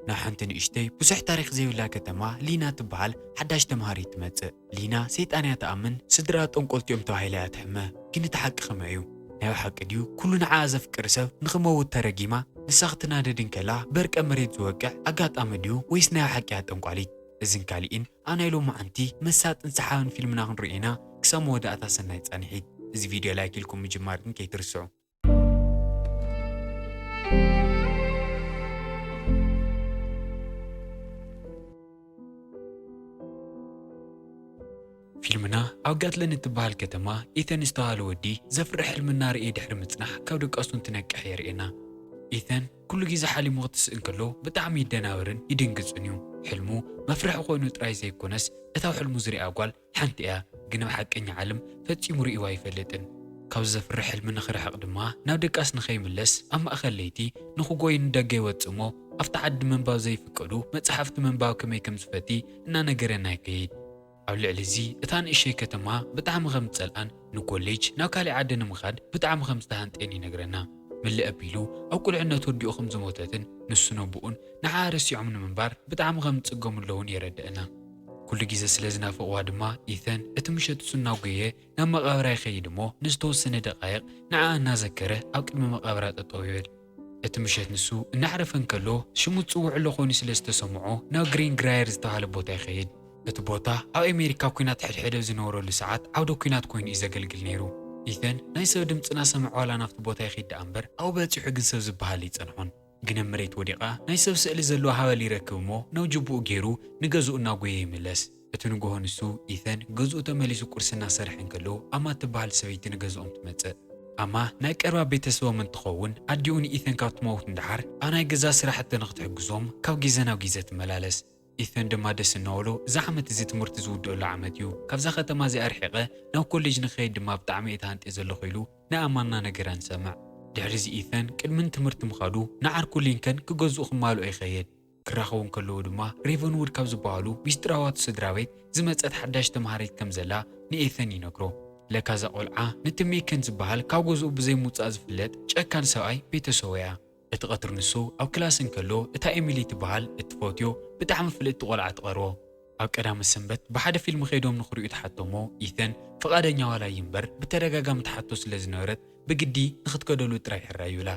ናብ ሓንቲ ንእሽተይ ብዙሕ ታሪኽ ዘይብላ ከተማ ሊና ትበሃል ሓዳሽ ተምሃሪት ትመጽእ። ሊና ሰይጣን እያ ትኣምን፣ ስድራ ጠንቆልቲ እዮም ተባሂላ እያ ትሕመ። ግን እቲ ሓቂ ከመይ እዩ? ናይ ብሓቂ ድዩ ኩሉ ንዓኣ ዘፍቅር ሰብ ንኽመውት ተረጊማ ንሳ ክትናደድ እንከላ በርቀ መሬት ዝወቅዕ ኣጋጣሚ ድዩ ወይስ ናይ ብሓቂ እያ ጠንቋሊት? እዝን ካሊእን ኣብ ናይ ሎማዓንቲ መሳጥን ሰሓብን ፊልምና ክንርኢ ኢና። ክሳብ መወዳእታ ሰናይ ጻንሒት። እዚ ቪድዮ ላይክ ኢልኩም ምጅማር ግን ከይትርስዑ። ፊልምና ኣብ ጋትለን እትበሃል ከተማ ኢተን ዝተባህለ ወዲ ዘፍርሕ ሕልሚ እናርኤ ድሕሪ ምጽናሕ ካብ ድቃሱ እንትነቅሕ የርእየና። ኢተን ኩሉ ግዜ ሓሊሙ ክትስእ እንከሎ ብጣዕሚ ይደናበርን ይድንግጽን እዩ። ሕልሙ መፍርሒ ኮይኑ ጥራይ ዘይኮነስ እታ ኣብ ሕልሙ ዝሪኣ ጓል ሓንቲ እያ፣ ግን ኣብ ሓቀኛ ዓለም ፈጺሙ ርእይዋ ኣይፈልጥን። ካብ ዘፍርሕ ሕልሚ ንኽርሕቕ ድማ ናብ ድቃስ ንኸይምለስ ኣብ ማእከል ለይቲ ንኽጎይ ንደገ ይወጽእ እሞ ኣብቲ ዓዲ ምንባብ ዘይፍቀዱ መጽሓፍቲ ምንባብ ከመይ ከም ዝፈቲ እናነገረና ይከይድ። ኣብ ልዕሊ እዚ እታ ንእሸይ ከተማ ብጣዕሚ ከም ዝጸልኣን ንኮሌጅ ናብ ካሊእ ዓዲ ንምኻድ ብጣዕሚ ከም ዝተሃንጠየን ይነግረና። ምልእ ኣቢሉ ኣብ ቁልዕነት ወዲኡ ከም ዝሞተትን ንሱን ኣቦኡን ንዓኣ ረሲዖም ንምንባር ብጣዕሚ ከም ዝጽገሙ ኣለውን የረድእና። ኩሉ ግዜ ስለ ዝናፈቕዋ ድማ ኢተን እቲ ምሸት እሱ እናጎየ ናብ መቓብራ ይኸይድ እሞ ንዝተወሰነ ደቃይቕ ንዓኣ እናዘከረ ኣብ ቅድሚ መቓብራ ጠጠው ይብል። እቲ ምሸት ንሱ እናዕረፈ እንከሎ ሽሙ ዝጽውዕ ኣሎ ኮይኑ ስለ ዝተሰምዖ ናብ ግሪን ግራየር ዝተባህለ ቦታ ይኸይድ። እቲ ቦታ ኣብ ኣሜሪካ ኲናት ሕድሕደ ዝነበረሉ ሰዓት ዓውደ ኲናት ኮይኑ እዩ ዘገልግል ነይሩ። ኢተን ናይ ሰብ ድምፂ እናሰምዐ ዋላ ናብቲ ቦታ ይኸይድ ደኣ እምበር ኣብኡ በፂሑ ግን ሰብ ዝበሃል ይጸንሖን። ግን ኣብ መሬት ወዲቓ ናይ ሰብ ስእሊ ዘለዎ ሃበል ይረክብ እሞ ናብ ጅቡኡ ገይሩ ንገዝኡ እናጎየ ይምለስ። እቲ ንግሆ ንሱ ኢተን ገዝኡ ተመሊሱ ቁርሲ እናሰርሐ እንከሎ ኣማ እትበሃል ሰበይቲ ንገዝኦም ትመጽእ። ኣማ ናይ ቀረባ ቤተሰቦም እንትኸውን ኣዲኡ ንኢተን ካብ ትመውት ንደሓር ኣብ ናይ ገዛ ስራሕቲ ንክትሕግዞም ካብ ግዜ ናብ ግዜ ትመላለስ። ኢተን ድማ ደስ እናበሎ እዚ ዓመት እዚ ትምህርቲ ዝውድአሉ ዓመት እዩ፣ ካብዛ ከተማ እዚኣ ርሒቐ ናብ ኮሌጅ ንክኸይድ ድማ ብጣዕሚ እየ ተሃንጥየ ዘለኹ ኢሉ ንኣማ እናነገራ ንሰምዕ። ድሕሪ እዚ ኢተን ቅድሚ ንትምህርቲ ምኻዱ ንዓርኩ ሊንከን ክገዝኡ ክማልኦ ይኸይድ። ክራኸቡ እንከለዉ ድማ ሬቨንውድ ካብ ዝበሃሉ ሚስጥራዋት ስድራ ቤት ዝመጸት ሓዳሽ ተምሃሪት ከም ዘላ ንኤተን ይነግሮ። ለካ እዛ ቆልዓ ነቲ ሜከን ዝበሃል ካብ ገዝኡ ብዘይ ምውጻእ ዝፍለጥ ጨካን ሰብኣይ ቤተሰቡ እያ። እቲ ቀትሪ ንሱ ኣብ ክላስ እንከሎ እታ ኤሚሊ ትበሃል እትፈትዮ ብጣዕሚ ፍልጥቲ ቆልዓ ትቐርቦ። ኣብ ቀዳመ ሰንበት ብሓደ ፊልም ከይዶም ንኽርእዩ ትሓቶ እሞ ኢተን ፍቓደኛ ዋላ እዩ እምበር ብተደጋጋሚ ትሓቶ ስለ ዝነበረት ብግዲ ንኽትከደሉ ጥራይ ሕራይ ይብላ።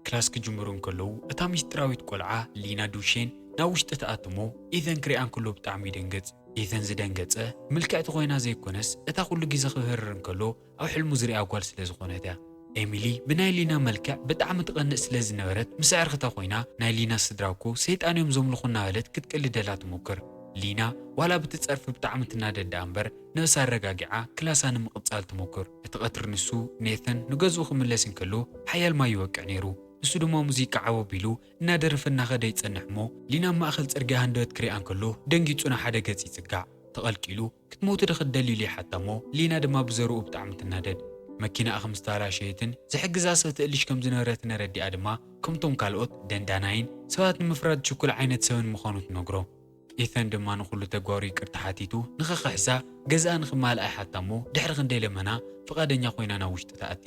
ክላስ ክጅምሩ እንከለዉ እታ ሚስጥራዊት ቆልዓ ሊና ዱሼን ናብ ውሽጢ ትኣቱ እሞ ኢተን ክሪኣ እንከሎ ብጣዕሚ ይድንግጽ። ኢተን ዝደንገጸ ምልክዕቲ ኮይና ዘይኮነስ እታ ኩሉ ግዜ ክብህርር እንከሎ ኣብ ሕልሙ ዝሪኣ ጓል ስለ ዝኾነት እያ። ኤሚሊ ብናይ ሊና መልክዕ ብጣዕሚ ትቐንእ ስለ ዝነበረት ምስ ኣዕርኽታ ኮይና ናይ ሊና ስድራ እኮ ሰይጣን እዮም ዘምልኹ እናበለት ክትቅልደላ ትሞክር። ሊና ዋላ ብቲ ጸርፊ ብጣዕሚ ትናደድ ደኣ እምበር ነብሳ ኣረጋጊዓ ክላሳ ንምቕጻል ትሞክር። እቲ ቀትሪ ንሱ ኔተን ንገዝኡ ክምለስ እንከሎ ሓያል ማይ ይወቅዕ ነይሩ። ንሱ ድማ ሙዚቃ ዓው ኣቢሉ እናደረፈ እናኸደ ይጸንሕ እሞ ሊና ኣብ ማእከል ጽርግያ ሃንደበት ክሪኣ እንከሎ ደንጊጹ ናብ ሓደ ገጽ ይጽጋዕ። ተቐልቂሉ ክትመውት ዶ ክትደሊ ኢሉ ይሓታ እሞ ሊና ድማ ብዘረኡ ብጣዕሚ ትናደድ። መኪናኣ ከም ዝተበላሸየትን ዝሕግዛ ሰብ ትእልሽ ከም ዝነበረትን ኣረዲኣ ድማ ከምቶም ካልኦት ደንዳናይን ሰባት ንምፍራድ ችኩል ዓይነት ሰብን ምዃኑ ትነግሮ። ኢተን ድማ ንኹሉ ተግባሩ ይቅርታ ሓቲቱ ንኽኽሕሳ ገዛኣ ንኽማልኣ ይሓታ እሞ ድሕሪ ክንደይ ለመና ፍቓደኛ ኮይና ናብ ውሽጢ ትኣቲ።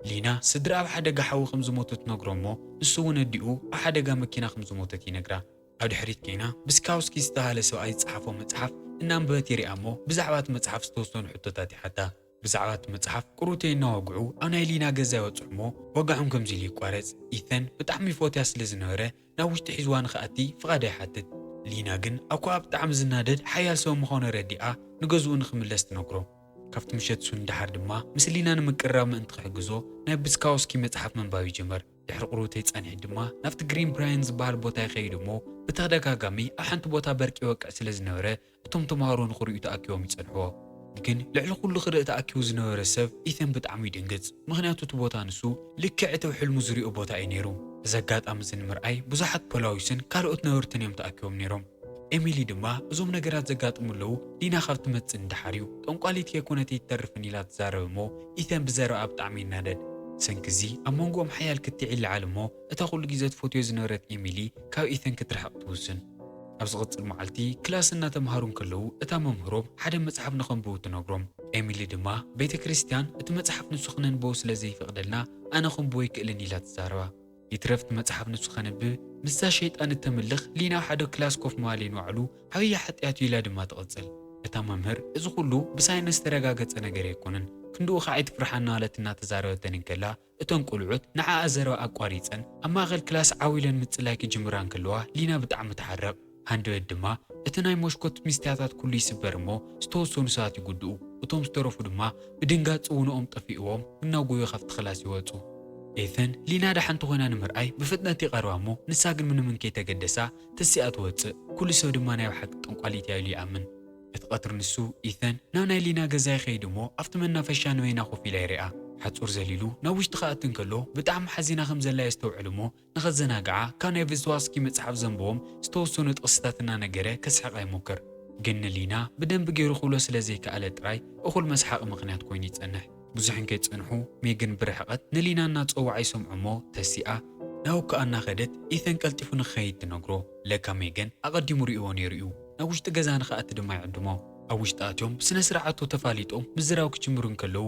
ሊና ስድራ ኣብ ሓደጋ ሓዊ ከም ዝሞቱ ትነግሮ እሞ ንሱ እውን ኣዲኡ ኣብ ሓደጋ መኪና ከም ዝሞተት ይነግራ። ኣብ ድሕሪት ኮይና ብስካውስኪ ዝተባህለ ሰብኣይ ዝጸሓፎ መጽሓፍ እናንበበት ይሪኣ እሞ ብዛዕባ እቲ መጽሓፍ ዝተወሰኑ ሕቶታት ይሓታ። ብዛዕባ እቲ መጽሓፍ ቅሩተይ እናወግዑ ኣብ ናይ ሊና ገዛ ይበጽሑ እሞ ወግዖም ከምዚ ኢሉ ይቋረጽ። ኢተን ብጣዕሚ ይፈትያ ስለ ዝነበረ ናብ ውሽጢ ሒዝዋ ንኽኣቲ ፍቓዳ ይሓትት። ሊና ግን ኣኳኣ ብጣዕሚ ዝናደድ ሓያል ሰብ ምዃኑ ኣረዲኣ ንገዝኡ ንኽምለስ ትነግሮ። ካብቲ ምሸት እሱ ንደሓር ድማ ምስ ሊና ንምቅርራብ ምእንቲ ክሕግዞ ናይ ብስካውስኪ መጽሓፍ ምንባብ ይጅምር። ድሕሪ ቅሩተይ ጻንሒት ድማ ናብቲ ግሪን ብራየን ዝበሃል ቦታ ይኸይድ እሞ ብተደጋጋሚ ኣብ ሓንቲ ቦታ በርቂ ይወቅዕ ስለ ዝነበረ እቶም ተምሃሮ ንኽርእዩ ተኣኪቦም ይጸንሕዎ። ግን ልዕሊ ኩሉ ክርኢ ተኣኪቡ ዝነበረ ሰብ ኢተን ብጣዕሚ ይድንግጽ። ምኽንያቱ እቲ ቦታ ንሱ ልክዕ እቲ ኣብ ሕልሙ ዝሪኦ ቦታ እዩ ነይሩ። እዚ ኣጋጣሚ እዚ ንምርኣይ ብዙሓት ፖላዊስን ካልኦት ነበርትን እዮም ተኣኪቦም ነይሮም። ኤሚሊ ድማ እዞም ነገራት ዘጋጥሙ ኣለዉ ሊና ካብ ትመጽእ ንደሓር እዩ። ጠንቋሊት ከይኮነት ኣይትተርፍን ኢላ ትዛረብ እሞ ኢተን ብዘረብኣ ብጣዕሚ ይናደድ። ሰንኪ እዚ ኣብ መንጎኦም ሓያል ክትዕ ይለዓል እሞ እታ ኩሉ ግዜ ትፈትዮ ዝነበረት ኤሚሊ ካብ ኢተን ክትርሕቕ ትውስን። ኣብ ዝቕጽል መዓልቲ ክላስ እናተምሃሩ እንከለዉ እታ መምህሮም ሓደ መጽሓፍ ንኸንብቡ ትነግሮም። ኤሚሊ ድማ ቤተ ክርስቲያን እቲ መጽሓፍ ንሱ ክነንብቦ ስለ ዘይፈቕደልና ኣነ ከንብቦ ኣይክእልን ኢላ ትዛረባ። ይትረፍ እቲ መጽሓፍ ንሱ ከንብብ ምስዛ ሸይጣን እተምልኽ ሊና ኣብ ሓደ ክላስ ኮፍ ምባል እዩ ንባዕሉ ዓብዪ ሓጢኣት እዩ ኢላ ድማ ትቕጽል። እታ መምህር፣ እዚ ኩሉ ብሳይንስ ዝተረጋገጸ ነገር ኣይኮነን፣ ክንድኡ ከዓ ኣይትፍርሓና ማለት እናተዛረበተን እንከላ፣ እተን ቆልዑት ንዓኣ ዘረባ ኣቋሪጸን ኣብ ማእከል ክላስ ዓው ኢለን ምጽላይ ክጅምራ እንከለዋ ሊና ብጣዕሚ ትሓርቕ። ሃንደበት ድማ እቲ ናይ ሞሽኮት ሚስትያታት ኩሉ ይስበር እሞ ዝተወሰኑ ሰባት ይጉድኡ፣ እቶም ዝተረፉ ድማ ብድንጋጽ ውንኦም ጠፊእዎም እናጎዩ ካብቲ ክላስ ይወጹ። ኤተን ሊና ደሓን ተኾይና ንምርኣይ ብፍጥነት ይቐርባ እሞ ንሳ ግን ምንም እንከይተገደሳ ተሲኣ ትወጽእ። ኩሉ ሰብ ድማ ናይ ብሓቂ ጠንቋሊት እያ ኢሉ ይኣምን። እቲ ቀትሪ ንሱ ኢተን ናብ ናይ ሊና ገዛ ይኸይድ እሞ ኣብቲ መናፈሻ ንበይና ኮፍ ኢላ ይሪኣ። ሓጹር ዘሊሉ ናብ ውሽጢ ክኣቱ እንከሎ ብጣዕሚ ሓዚና ከም ዘላ የስተውዕል እሞ ንኸዘናግዓ ካብ ናይ ቨስዋስኪ መጽሓፍ ዘንብቦም ዝተወሰኑ ጥቕስታት እናነገረ ከስሕቓ ይሞክር። ግን ንሊና ብደንቢ ገይሩ ክብሎ ስለ ዘይከኣለ ጥራይ እኹል መስሓቒ ምኽንያት ኮይኑ ይጸንሕ። ብዙሕ እንከይጸንሑ ሜግን ብርሕቐት ንሊና እናጸውዓ ይሰምዑ እሞ ተሲኣ ናብ እኮኣ እናኸደት ኢተን ቀልጢፉ ንክኸይድ ትነግሮ። ለካ ሜገን ኣቐዲሙ ርእይዎ ነይሩ እዩ። ናብ ውሽጢ ገዛ ንኽኣቲ ድማ ይዕድሞ። ኣብ ውሽጢ ኣትዮም ብስነ ስርዓቱ ተፋሊጦም ምዝራብ ክጅምሩ እንከለዉ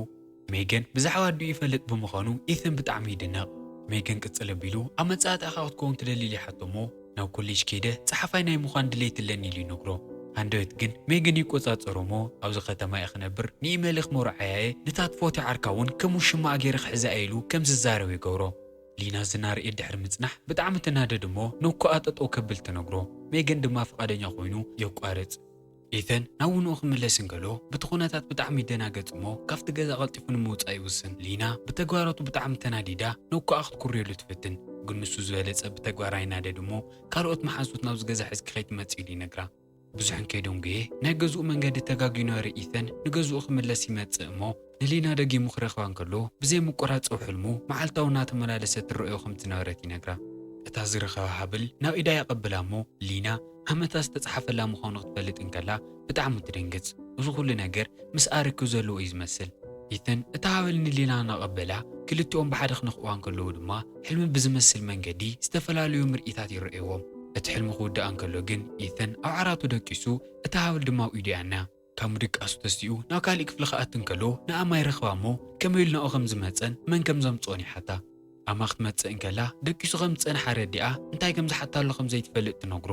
ሜገን ብዛዕባ ኣዲኡ ይፈልጥ ብምዃኑ ኢተን ብጣዕሚ ይድነቕ። ሜገን ቅጽል ኣቢሉ ኣብ መጻእታ ኢኻ ክትከውን ትደሊ ኢሉ ይሓቶ እሞ ናብ ኮሌጅ ከይደ ጸሓፋይ ናይ ምዃን ድሌት ኣለኒ ኢሉ ይነግሮ። ሃንደበት ግን ሜገን ይቆጻጸሮ እሞ ኣብዚ ከተማ እየ ክነብር ንኢመልኽ መርዓያየ ንታ ትፈትዮ ዓርካ እውን ከም ውሽማኣ ገይረ ክሕዛ እየ ኢሉ ከም ዝዛረብ ይገብሮ። ሊና ዝናርኤ ድሕሪ ምጽናሕ ብጣዕሚ ትናደድ እሞ ንኮኣ ጠጠው ከብል ትነግሮ። ሜገን ድማ ፍቓደኛ ኮይኑ የቋርጽ። ኢተን ናብ ውንኡ ክምለስ እንከሎ በቲ ኩነታት ብጣዕሚ ይደናገጽ እሞ ካብቲ ገዛ ቀልጢፉ ንምውጻእ ይውስን። ሊና ብተግባራቱ ብጣዕሚ ተናዲዳ ንኮኣ ክትኩርየሉ ትፍትን፣ ግን ንሱ ዝበለጸ ብተግባር ኣይናደድ እሞ ካልኦት መሓዙት ናብዚ ገዛ ሒዝኪ ከይትመጽእ ኢሉ ይነግራ። ብዙሕ እንከይደንጎየ ናይ ገዝኡ መንገዲ ተጋግዩ ነበረ። ኢተን ንገዝኡ ክምለስ ይመጽእ እሞ ንሊና ደጊሙ ክረኽባ እንከሎ ብዘይ ምቁራጸው ሕልሙ መዓልታዊ እናተመላለሰ ትረእዮ ከም ዝነበረት ይነግራ። እታ ዝረኸባ ሃብል ናብ ኢዳ የቐብላ እሞ ሊና ዓመታት ዝተጻሓፈላ ምዃኑ ክትፈልጥ እንከላ ብጣዕሚ ትድንግጽ። እዚ ኩሉ ነገር ምስ ኣረኪው ዘለዎ እዩ ዝመስል። ኢተን እታ ሃብል ንሊና እናቐበላ ክልቲኦም ብሓደ ክነኽእዋ እንከለዉ ድማ ሕልሚ ብዝመስል መንገዲ ዝተፈላለዩ ምርኢታት ይረኣይዎም። እቲ ሕልሚ ክውዳእ እንከሎ ግን ኢተን ኣብ ዓራቱ ደቂሱ እታ ሃብል ድማ ኣብ ኢዱ እያ እኒኣ። ካብ ምድቃሱ ተሲኡ ናብ ካሊእ ክፍሊ ክኣቲ እንከሎ ንኣማ ይረኽባ እሞ ከመይ ኢሉ ናብኡ ከም ዝመጸን መን ከም ዘምጽኦን ይሓታ። ኣማ ክትመጽእ እንከላ ደቂሱ ከም ዝጸንሓ ረዲኣ እንታይ ከም ዝሓታሉ ከም ዘይትፈልጥ ትነግሮ።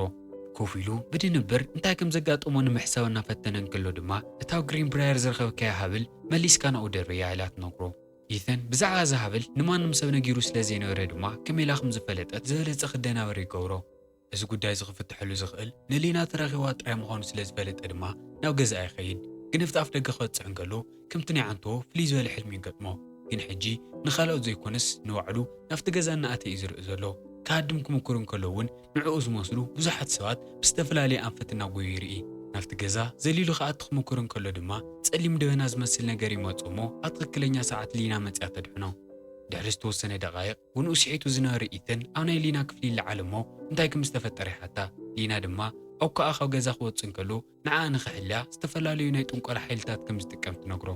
ኮፍ ኢሉ ብድንብር እንታይ ከም ዘጋጠሞ ንምሕሳብ እናፈተነ እንከሎ ድማ እታ ኣብ ግሪን ብራየር ዝረኸብካያ ሃብል መሊስካ ናብኡ ደርብያ ኢላ ትነግሮ። ኢተን ብዛዕባ እዛ ሃብል ንማንም ሰብ ነጊሩ ስለ ዘይነበረ ድማ ከመይ ኢላ ከም ዝፈለጠት ዝበለጸ ክደናበር ይገብሮ። እዚ ጉዳይ እዚ ክፍትሐሉ ዝኽእል ንሊና ተረኺባ ጥራይ ምዃኑ ስለ ዝፈለጠ ድማ ናብ ገዛኣ ይኸይድ። ግን ኣብቲ ኣፍ ደገ ክበጽሕ እንከሎ ከምቲ ናይ ዓንቶ ፍልይ ዝበለ ሕልሚ ይገጥሞ። ግን ሕጂ ንኻልኦት ዘይኮነስ ንባዕሉ ናብቲ ገዛ እናኣተየ እዩ ዝርኢ ዘሎ። ክሃድም ክምኩር እንከሎ እውን ንዕኡ ዝመስሉ ብዙሓት ሰባት ብዝተፈላለየ ኣንፈት እናጎዩ ይርኢ። ናብቲ ገዛ ዘሊሉ ክኣቱ ክምኩር እንከሎ ድማ ጸሊም ደበና ዝመስል ነገር ይመጽእ እሞ ኣብ ትኽክለኛ ሰዓት ሊና መጺኣ ተድሕኖ። ድሕሪ ዝተወሰነ ደቓይቕ ውንኡ ስሒቱ ዝነበረ ኢተን ኣብ ናይ ሊና ክፍሊ ይለዓል እሞ እንታይ ከም ዝተፈጠረ ይሓታ። ሊና ድማ ኣብ ኮኣ ካብ ገዛ ክወጽእ እንከሎ ንዓኣ ንኽሕልያ ዝተፈላለዩ ናይ ጥንቆላ ሓይልታት ከም ዝጥቀም ትነግሮ።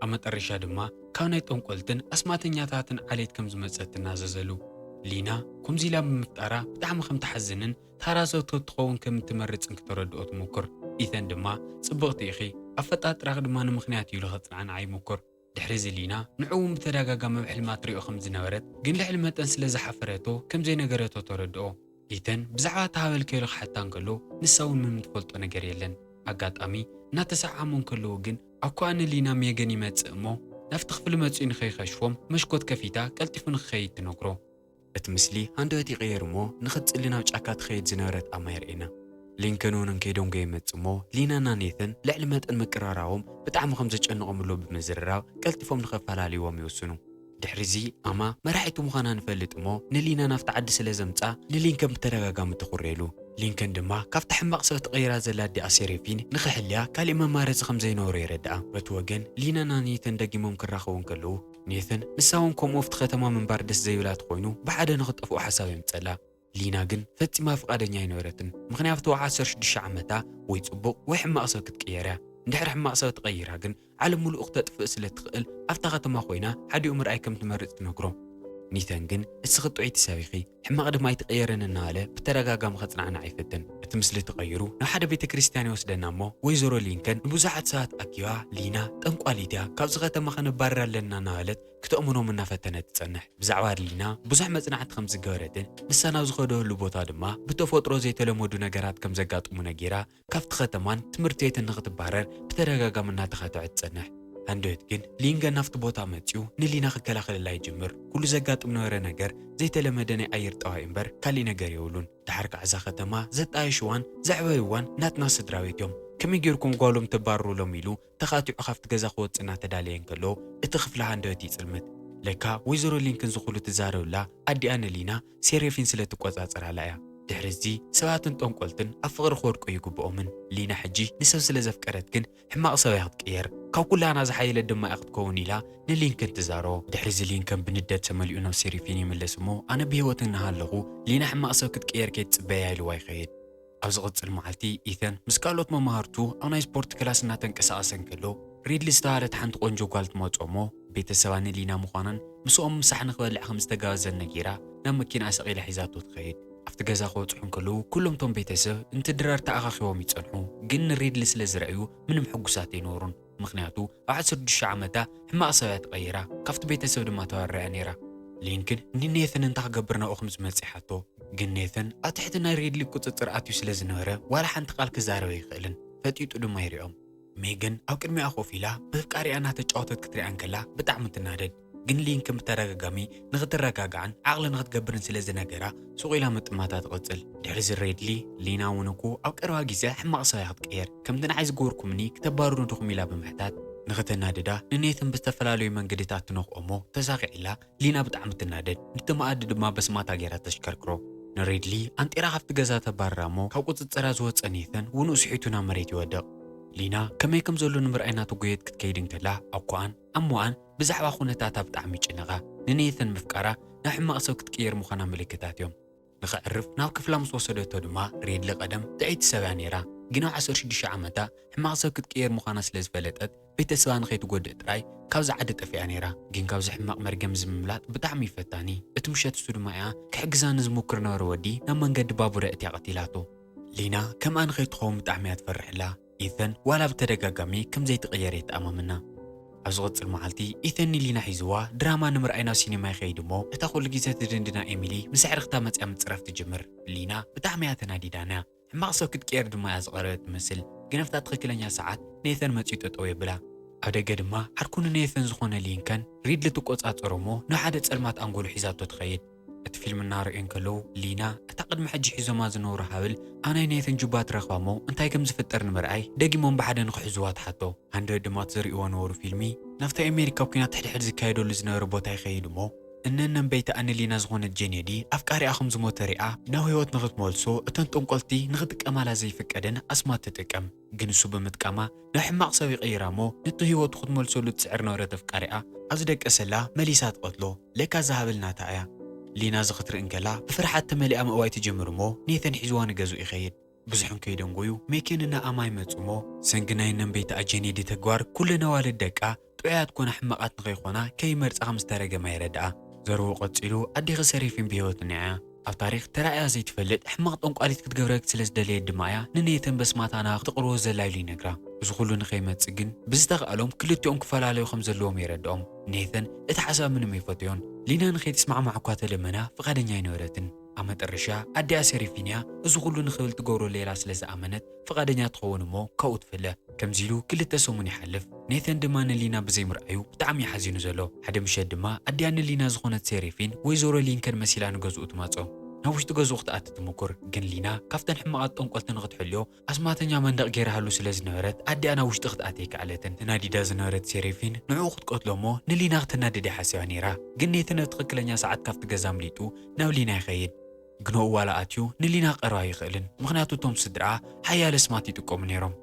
ኣብ መጠረሻ ድማ ካብ ናይ ጠንቆልትን ኣስማተኛታትን ዓሌት ከም ዝመጸት ትናዘዘሉ። ሊና ከምዚ ኢላ ብምፍጣራ ብጣዕሚ ከም ትሓዝንን ታራ ሰብ ተትኸውን ከም እትመርጽን ክተረድኦ ትሞክር። ኢተን ድማ ጽብቕቲ ኢኺ፣ ኣፈጣጥራኺ ድማ ንምኽንያት እዩ ኢሉ ከጽናንዓ ይሞክር። ድሕሪ እዚ ሊና ንዕኡ እውን ብተደጋጋሚ ኣብ ሕልማ ትሪኦ ከም ዝነበረት ግን ልዕሊ መጠን ስለ ዝሓፈረቶ ከም ዘይነገረቶ ተረድኦ። ኢተን ብዛዕባ እታ ሃበል ከይሉ ክሓታ እንከሎ ንሳ እውን ምንም ትፈልጦ ነገር የለን። ኣጋጣሚ እናተሰዓዓሙ እንከለዉ ግን ኣብ ኮኣ ንሊና ሜገን ይመጽእ እሞ ናብቲ ክፍሊ መጺኡ ንኸይከሽፎም መሽኮት ከፊታ ቀልጢፉ ንክኸይድ ትነግሮ። እቲ ምስሊ ሃንደበት ይቕየር እሞ ንኽትጽሊ ናብ ጫካ ትኸይድ ዝነበረት ኣማ የርእየና። ሊንከን እውን እንከይደንጎየ ይመጽእ እሞ ሊናና ኔተን ልዕሊ መጠን ምቅርራቦም ብጣዕሚ ከም ዘጨንቖም ኣሎ ብምዝርራብ ቀልጢፎም ንኸፈላልይዎም ይውስኑ። ድሕሪ እዚ ኣማ መራሒቱ ምዃና ንፈልጥ እሞ ንሊና ናብቲ ዓዲ ስለ ዘምጻ ንሊንከን ብተደጋጋሚ ትኹርየሉ። ሊንከን ድማ ካብታ ሕማቕ ሰብ ተቐይራ ዘላ ኣዲኣ ሴሬፊን ንኽሕልያ ካሊእ መማረጺ ከም ዘይነበሮ የረድኣ። በቲ ወገን ሊናና ኔተን ደጊሞም ክራኸቡ እንከለዉ ኔተን ንሳ እውን ከምኡ ኣብቲ ከተማ ምንባር ደስ ዘይብላ ተኾይኑ ብሓደ ንኽጠፍኡ ሓሳብ የምጸላ። ሊና ግን ፈጺማ ፍቓደኛ ኣይነበረትን። ምኽንያቱ ኣብ ዓሰርተ ሽዱሽተ ዓመታ ወይ ጽቡቕ ወይ ሕማቕ ሰብ ክትቅየር እያ። እንድሕር ሕማቕ ሰብ ተቐይራ ግን ዓለም ምሉእ ክተጥፍእ ስለ ትኽእል ኣብታ ከተማ ኮይና ሓዲኡ ምርኣይ ከም ትመርጽ ትነግሮ። ኔተን ግን፣ "እስኺ ጥዑይቲ ሰብ ኢኺ፣ ሕማቕ ድማ ኣይትቕየርን" እናበለ ብተደጋጋሚ ከጽናዕንዓ ይፍትን። እቲ ምስሊ ተቐይሩ ናብ ሓደ ቤተ ክርስቲያን ይወስደና እሞ፣ ወይዘሮ ሊንከን ንብዙሓት ሰባት ኣኪባ፣ "ሊና ጠንቋሊት እያ፣ ካብዚ ከተማ ከነባርራ ኣለና" እናበለት ክተእምኖም እናፈተነት ትጸንሕ። ብዛዕባ ሊና ብዙሕ መጽናዕቲ ከም ዝገበረትን ንሳ ናብ ዝኸደሉ ቦታ ድማ ብተፈጥሮ ዘይተለመዱ ነገራት ከም ዘጋጥሙ ነጊራ፣ ካብቲ ከተማን ትምህርቲ ቤትን ንኽትባረር ብተደጋጋሚ እናተኻተዐት ትጸንሕ። ሃንደበት ግን ሊንገን ናብቲ ቦታ መጺኡ ንሊና ክከላኸለላ ይጅምር። ኩሉ ዘጋጥም ነበረ ነገር ዘይተለመደ ናይ ኣየር ጠባይ እምበር ካሊእ ነገር የብሉን። ድሓር ከዓ እዛ ከተማ ዘጣየሽዋን ዘዕበይዋን ናትና ስድራ ቤት እዮም። ከመይ ጌርኩም ጓሎም ተባርሩሎም ኢሉ ተኻቲዑ ካብቲ ገዛ ክወጽእ እናተዳለየ እንከሎ እቲ ክፍሊ ሃንደበት ይጽልምት። ለካ ወይዘሮ ሊንክን ዝኹሉ ትዛረብላ ኣዲኣ ንሊና ሴሬፊን ስለ ትቆጻጸራላ እያ። ድሕሪ እዚ ሰባትን ጠንቆልትን ኣብ ፍቕሪ ክወድቁ ይግብኦምን። ሊና ሕጂ ንሰብ ስለ ዘፍቀረት ግን ሕማቕ ሰብ እያ ክትቅየር፣ ካብ ኩላና ዝሓየለት ድማ እያ ክትከውን ኢላ ንሊንክን ትዛሮ። ድሕሪ እዚ ሊንከን ብንደት ተመሊኡ ናብ ሴሪፊን ይምለስ እሞ፣ "ኣነ ብህይወት እናሃለኹ ሊና ሕማቕ ሰብ ክትቅየር ከይትጽበያ" ኢልዋ ይኸይድ። ኣብ ዝቕጽል መዓልቲ ኢተን ምስ ካልኦት መማህርቱ ኣብ ናይ ስፖርት ክላስ እናተንቀሳቐሰ እንከሎ፣ ሪድሊ ዝተባህለት ሓንቲ ቆንጆ ጓል ትመጾ እሞ፣ ቤተሰባ ንሊና ምዃናን ምስኦም ምሳሕ ንክበልዕ ከም ዝተጋበዘን ነጊራ ናብ መኪና ሰቒላ ሒዛቶ ትኸይድ። ኣብቲ ገዛ ክበጽሑ እንከለዉ ኩሎም እቶም ቤተሰብ እንትድራር ተኣኻኺቦም ይጸንሑ፣ ግን ንሪድሊ ስለ ዝረኣዩ ምንም ሕጉሳት ኣይነበሩን። ምኽንያቱ ኣብ ዓሰርተ ሽዱሽተ ዓመታ ሕማቕ ሰብ እያ ተቐይራ፣ ካብቲ ቤተሰብ ድማ ተባሪራ እያ ነይራ። ሊንክን ንኔተን እንታይ ክገብር ናብኡ ከም ዝመጽእ ይሓቶ። ግን ኔተን ኣብ ትሕቲ ናይ ሪድሊ ቁጽጽር ኣትዩ ስለ ዝነበረ ዋላ ሓንቲ ቃል ክዛረብ ኣይኽእልን። ፈጢጡ ድማ ይሪኦም። ሜገን ኣብ ቅድሚኣ ኮፍ ኢላ ብፍቃሪኣ እናተጫወተት ክትሪኣ እንከላ ብጣዕሚ ትናደድ። ግን ሊንክን ብተደጋጋሚ ንኽትረጋጋዕን ዓቕሊ ንኽትገብርን ስለ ዝነገራ ሱቕ ኢላ ምጥማታ ትቕጽል። ድሕሪ እዚ ሬድሊ ሊና እውን እኮ ኣብ ቀረባ ግዜ ሕማቕ ሰብ እያ ክትቅየር፣ ከምቲ ንዓይ ዝገበርኩምኒ ክተባርሩ ዲኹም ኢላ ብምሕታት ንኽተናድዳ ንኔተን ብዝተፈላለዩ መንገድታት ትነኽኦ እሞ ተሳኺዕላ ሊና ብጣዕሚ ትናደድ። ነቲ መኣዲ ድማ በስማታ ገይራ ተሽከርክሮ። ንሬድሊ ኣንጢራ ካብቲ ገዛ ተባርራ እሞ ካብ ቁጽጽራ ዝወጸ ኔተን ውኑእ ስሒቱ ናብ መሬት ይወድቕ። ሊና ከመይ ከም ዘሎ ንምርኣይ እናተጎየት ክትከይድ እንከላ ኣኳኣን ኣሞኣን ብዛዕባ ኩነታታ ብጣዕሚ ይጭነቓ። ንኔተን ምፍቃራ ናብ ሕማቕ ሰብ ክትቅየር ምዃና ምልክታት እዮም። ንኸዕርፍ ናብ ክፍላ ምስ ወሰደቶ ድማ ሬድሊ ቀደም ጥዕይቲ ሰብ እያ ነይራ። ግን ኣብ ዓሰርተ ሽዱሽተ ዓመታ ሕማቕ ሰብ ክትቅየር ምዃና ስለ ዝፈለጠት ቤተሰባ ንኸይትጎድእ ጥራይ ካብዛ ዓዲ ጠፊኣ ነይራ። ግን ካብዚ ሕማቕ መርገም እዚ ምምላጥ ብጣዕሚ እዩ ፈታኒ። እቲ ምሸት እሱ ድማ እያ ክሕግዛ ንዝሙክር ነበረ ወዲ ናብ መንገዲ ባቡር ኣእትያ ቀቲላቶ። ሊና ከምኣ ንኸይትኸውን ብጣዕሚ እያ ትፈርሕላ። ኢተን ዋላ ብተደጋጋሚ ከም ዘይትቕየር የተኣማምና። ኣብ ዝቕጽል መዓልቲ ኢተን ንሊና ሒዝዋ ድራማ ንምርኣይ ናብ ሲኔማ ይኸይድ እሞ እታ ኩሉ ግዜ ትድንድና ኤሚሊ ምስ ኣዕርኽታ መጽያ ምጽራፍ ትጅምር። ሊና ብጣዕሚ እያ ተናዲዳና። ሕማቕ ሰብ ክትቅየር ድማ እያ ዝቐረበት ትመስል። ግን ኣብታ ትኽክለኛ ሰዓት ኔተን መጺኡ ጠጠው የብላ። ኣብ ደገ ድማ ዓርኩ ንኔተን ዝኾነ ሊንከን ሪድሊ ትቆጻጸሮ እሞ ንሓደ ጸልማት ኣንጎሉ ሒዛቶ ትኸይድ። እቲ ፊልም እናረእዩ እንከለዉ ሊና እታ ቅድሚ ሕጂ ሒዞማ ዝነበሩ ሃብል ኣብ ናይ ኔተን ጁባ ትረኽባ እሞ እንታይ ከም ዝፍጠር ንምርኣይ ደጊሞም ብሓደ ንኽሕዝዋ ትሓቶ። ሃንደበት ድማ እቲ ዝርእይዎ ነበሩ ፊልሚ ናብቲ ኣሜሪካ ኲናት ሕድሕድ ዝካየደሉ ዝነበረ ቦታ ይኸይድ እሞ እነን ነንበይታ ንሊና ዝኾነት ጄኔዲ ኣፍቃሪኣ ከም ዝሞተ ሪኣ ናብ ህይወት ንኽትመልሶ እተን ጠንቆልቲ ንኽጥቀማላ ዘይፍቀደን ኣስማት ትጥቀም። ግን እሱ ብምጥቃማ ናብ ሕማቕ ሰብ ይቕይራ እሞ ነቲ ህይወቱ ክትመልሰሉ ትጽዕር ነበረት ኣፍቃሪኣ ኣብ ዝደቀሰላ መሊሳ ትቐትሎ። ለካ እዛ ሃብል ናታ እያ። ሊና እዚ ክትርኢ እንከላ ብፍርሓት ተመሊኣ ምእዋይ ትጅምር እሞ ኔተን ሒዝዋ ንገዝኡ ይኸይድ። ብዙሕ እንከይደንጎዩ ሜኬን እና ኣማ ይመጹ እሞ ሰንጊ ናይ ነንበይታ ጄኔዲ ተግባር ኩለን ኣዋልድ ደቃ ጥዑያት ኮና ሕማቓት ንኸይኾና ከይመርጻ ከም ዝተረገማ የረድኣ። ዘረቡ ቀጺሉ ኣዴኺ ሰሪፊን ብህይወት እኒኣ እያ። ኣብ ታሪኽ ተራእያ ዘይትፈልጥ ሕማቕ ጠንቋሊት ክትገብረክ ስለ ዝደለየት ድማ እያ ንኔተን በስማታ ናባኽ ትቕርቦ ዘላ ኢሉ ይነግራ። እዚ ኩሉ ንኸይመጽእ ግን ብዝተኻእሎም ክልቲኦም ክፈላለዩ ከም ዘለዎም የረድኦም። ኔተን እቲ ሓሳብ ምንም ኣይፈትዮን። ሊና ንኸይትስማዕማዕ እኳ ተለመና ፍቓደኛ ኣይነበረትን። ኣብ መጠረሻ ኣዲኣ ሰሪፊንያ እዚ ኩሉ ንኽብል ትገብሮ ሌላ ስለ ዝኣመነት ፍቓደኛ ትኸውን እሞ ካብኡ ትፍለ። ከምዚ ኢሉ ክልተ ሰሙን ይሓልፍ። ኔተን ድማ ንሊና ብዘይምርኣዩ ብጣዕሚ እዩ ሓዚኑ ዘሎ። ሓደ ምሸት ድማ ኣዲኣ ንሊና ዝኾነት ሴሪፊን ወይዘሮ ሊንከን መሲላ ንገዝኡ ትመጾ። ናብ ውሽጢ ገዝኡ ክትኣቲ ትምኩር፣ ግን ሊና ካብተን ሕማቓት ጠንቆልቲ ንኽትሕልዮ ኣስማተኛ መንደቕ ገይራሃሉ ስለ ዝነበረት ኣዲኣ ናብ ውሽጢ ክትኣቲ ኣይከኣለትን። ተናዲዳ ዝነበረት ሴሪፊን ንዕኡ ክትቀትሎ እሞ ንሊና ክተናድድ እያ ሓሲባ ነይራ። ግን ኔተን ኣብ ትኽክለኛ ሰዓት ካብቲ ገዛ ኣምሊጡ ናብ ሊና ይኸይድ። ግን ኣብኡ ዋላ ኣትዩ ንሊና ክቐርባ ኣይኽእልን፣ ምኽንያቱ እቶም ስድራኣ ሓያለ ኣስማት ይጥቀሙ ነይሮም።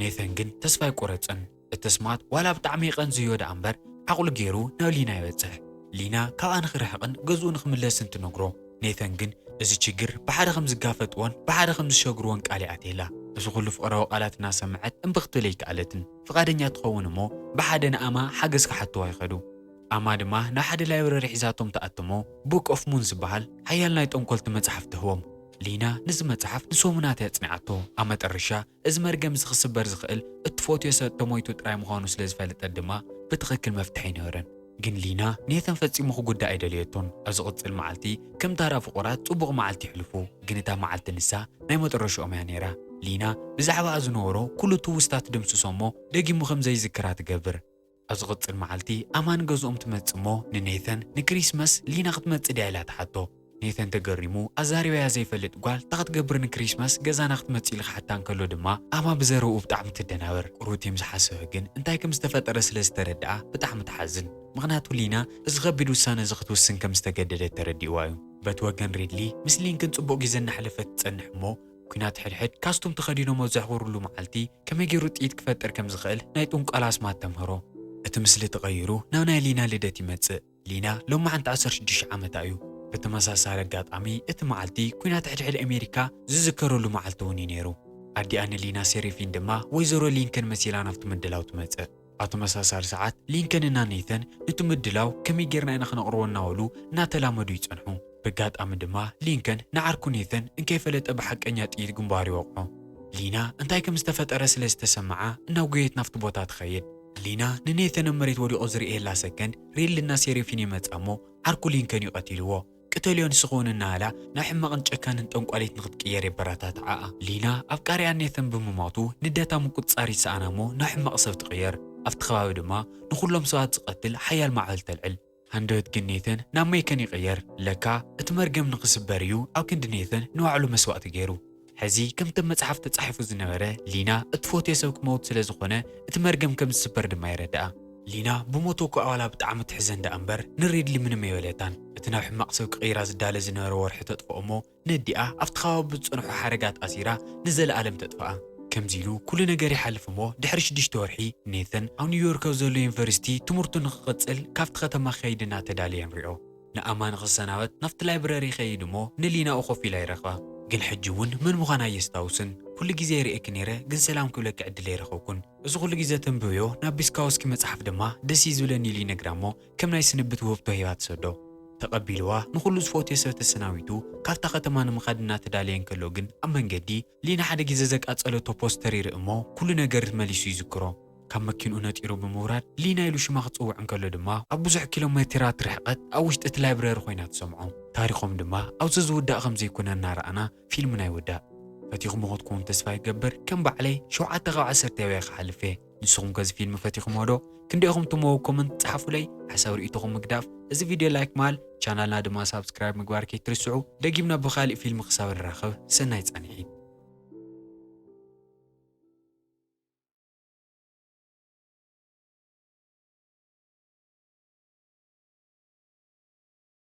ኔተን ግን ተስፋ ኣይቆረጸን። እቲ ኣስማት ዋላ ብጣዕሚ ይቐንዝዮ ደኣ እምበር ዓቕሉ ገይሩ ናብ ሊና ይበጽሕ። ሊና ካብኣ ንኽርሕቕን ገዝኡ ንኽምለስን ትነግሮ። ኔተን ግን እዚ ችግር ብሓደ ከም ዝጋፈጥዎን ብሓደ ከም ዝሸግርዎን ቃል ይኣትየላ። እዚ ኩሉ ፍቕራዊ ቃላት እናሰምዐት እምቢ ክትብል ኣይከኣለትን። ፍቓደኛ ትኸውን እሞ ብሓደ ንኣማ ሓገዝ ክሓትዋ ይኸዱ። ኣማ ድማ ናብ ሓደ ላይብረሪ ሒዛቶም ትኣትሞ፣ ቡክ ኦፍ ሙን ዝበሃል ሓያል ናይ ጠንኮልቲ መጽሓፍ ትህቦም። ሊና ነዚ መጽሓፍ ንሰሙናት እያ ጽኒዓቶ። ኣብ መጠረሻ እዚ መርገም እዚ ክስበር ዝኽእል እቲ ፎትዮ ሰብ ተሞይቱ ጥራይ ምዃኑ ስለ ዝፈለጠት ድማ ብትኽክል መፍትሒ ኣይነበረን። ግን ሊና ኔተን ፈጺሙ ክጉዳእ ኣይደለየቶን። ኣብ ዝቕጽል መዓልቲ ከም ታራ ፍቑራት ጽቡቕ መዓልቲ ይሕልፉ። ግን እታ መዓልቲ ንሳ ናይ መጠረሽኦም እያ ነይራ። ሊና ብዛዕባኣ ዝነበሮ ኩሉ ትውስታ ትድምስሶ እሞ ደጊሙ ከም ዘይዝክራ ትገብር። ኣብ ዝቕጽል መዓልቲ ኣማ ንገዝኦም ትመጽእ እሞ ንኔተን ንክሪስመስ ሊና ክትመጽእ ድያ ኢላ ትሓቶ። ኔተን ተገሪሙ ኣዛሪባያ ዘይፈልጥ ጓል እንታይ ክትገብር ንክሪስመስ ገዛና ክትመጽእ ኢሉ ክሓታ እንከሎ ድማ ኣማ ብዘረብኡ ብጣዕሚ ትደናበር። ቁሩብ ምስ ሓሰበ ግን እንታይ ከም ዝተፈጠረ ስለ ዝተረድኣ ብጣዕሚ ትሓዝን። ምኽንያቱ ሊና እዚ ከቢድ ውሳነ እዚ ክትውስን ከም ዝተገደደት ተረዲእዋ እዩ። በቲ ወገን ሪድሊ ምስ ሊንከን ጽቡቕ ግዜ እናሕለፈት ትጸንሕ እሞ ኲናት ሕድሕድ ካስቱም ተኸዲኖም ኣብ ዘሕወሩሉ መዓልቲ ከመይ ገይሩ ጥይት ክፈጥር ከም ዝኽእል ናይ ጥንቆላ ኣስማት ተምህሮ። እቲ ምስሊ ተቐይሩ ናብ ናይ ሊና ልደት ይመጽእ። ሊና ሎማዓንቲ ዓሰርተ ሽዱሽተ ዓመታ እዩ። ብተመሳሳሊ ኣጋጣሚ እቲ መዓልቲ ኲናት ሕድሕድ ኣሜሪካ ዝዝከረሉ መዓልቲ እውን እዩ ነይሩ። ኣዲኣ ንሊና ሴሪፊን ድማ ወይዘሮ ሊንከን መሲላ ናብቲ ምድላው ትመጽእ። ኣብ ተመሳሳሊ ሰዓት ሊንከን እና ኔተን ነቲ ምድላው ከመይ ጌርና ኢና ክነቕርቦ እናበሉ እናተላመዱ ይጸንሑ። ብጋጣሚ ድማ ሊንከን ንዓርኩ ኔተን እንከይፈለጠ ብሓቀኛ ጥይት ግንባሩ ይወቕዖ። ሊና እንታይ ከም ዝተፈጠረ ስለ ዝተሰምዓ እናጎየት ናብቲ ቦታ ትኸይድ። ሊና ንኔተን ኣብ መሬት ወዲቑ ዝርእየላ ሰከንድ ሪድሊ እና ሴሪፊን ይመጻ እሞ ዓርኩ ሊንከን እዩ ቀቲልዎ። ቅተልዮ ንስኺ እውን እናበላ ናብ ሕማቕን ጨካንን ጠንቋሊት ንኽትቅየር የበረታትዓኣ። ሊና ኣብ ቃርያ ኔተን ብምሞቱ ንደታ ምቁጽጻር ይሰኣና እሞ ናብ ሕማቕ ሰብ ትቕየር። ኣብቲ ከባቢ ድማ ንኹሎም ሰባት ዝቐትል ሓያል ማዕበል ተልዕል። ሃንደበት ግን ኔተን ናብ ሜከን ይቕየር። ለካ እቲ መርገም ንኽስበር እዩ ኣብ ክንዲ ኔተን ንባዕሉ መስዋእቲ ገይሩ። ሕዚ ከምቲ ኣብ መጽሓፍ ተጻሒፉ ዝነበረ ሊና እቲ ፎትዮ ሰብ ክመውት ስለ ዝኾነ እቲ መርገም ከም ዝስበር ድማ ይረድኣ። ሊና ብሞቱ እኳ ዋላ ብጣዕሚ ትሕዘን ደኣ እምበር ንሪድሊ ምንም ኣይበለታን። እቲ ናብ ሕማቕ ሰብ ክቕይራ ዝዳለ ዝነበረ ወርሒ ተጥፍኦ እሞ ነዲኣ ኣብቲ ከባቢ ብዝጸንሑ ሓረጋት ኣሲራ ንዘለኣለም ተጥፍኣ። ከምዚ ኢሉ ኩሉ ነገር ይሓልፍ እሞ ድሕሪ ሽዱሽተ ወርሒ ኔተን ኣብ ኒውዮርክ ኣብ ዘሎ ዩኒቨርሲቲ ትምህርቱ ንኽቕጽል ካብቲ ከተማ ክኸይድ እናተዳለየ ንሪኦ። ንኣማ ንኽሰናበት ናብቲ ላይብረሪ ይኸይድ እሞ ንሊና ኣብኡ ኮፍ ኢላ ይረኽባ። ግን ሕጂ እውን መን ምዃና ኣየስታውስን። ኩሉ ግዜ ይርእየኪ ነይረ ግን ሰላም ክብለኪ ዕድል ኣይረኸብኩን። እዚ ኩሉ ግዜ ተንብብዮ ናብ ቢስካውስኪ መጽሓፍ ድማ ደስ እዩ ዝብለኒ ኢሉ ይነግራ እሞ ከም ናይ ስንብት ውህብቶ ሂባ ትሰዶ። ተቐቢልዋ ንኹሉ ዝፈትዮ ሰብ ተሰናቢቱ ካብታ ከተማ ንምኻድ እናተዳለየ እንከሎ ግን ኣብ መንገዲ ሊና ሓደ ግዜ ዘቃጸለቶ ፖስተር ይርኢ እሞ ኩሉ ነገር መሊሱ ይዝክሮ። ካብ መኪንኡ ነጢሩ ብምውራድ ሊና ኢሉ ሽማ ክጽውዕ እንከሎ ድማ ኣብ ብዙሕ ኪሎ ሜትራት ርሕቐት ኣብ ውሽጢ እቲ ላይብረሪ ኮይና ትሰምዖ። ታሪኾም ድማ ኣብዚ ዝውዳእ ከም ዘይኮነ እናረኣና ፊልምና ይውዳእ። ፈቲኹምዎ ክትኮኑ ተስፋ ይገብር። ከም ባዕለይ ሸውዓተ ካብ ዓሰርተ ሂበ ክሓልፍ እየ። ንስኹም ከ እዚ ፊልም ፈቲኹምዎ ዶ? ክንደይ ኢኹም ትመዎ ኮመንት ጸሓፉለይ። ሓሳብ ርእይቶኹም ምግዳፍ፣ እዚ ቪድዮ ላይክ ማል፣ ቻናልና ድማ ሳብስክራይብ ምግባር ከይትርስዑ። ደጊምና ብኻሊእ ፊልም ክሳብ ንራኸብ ሰናይ ጻንሒት።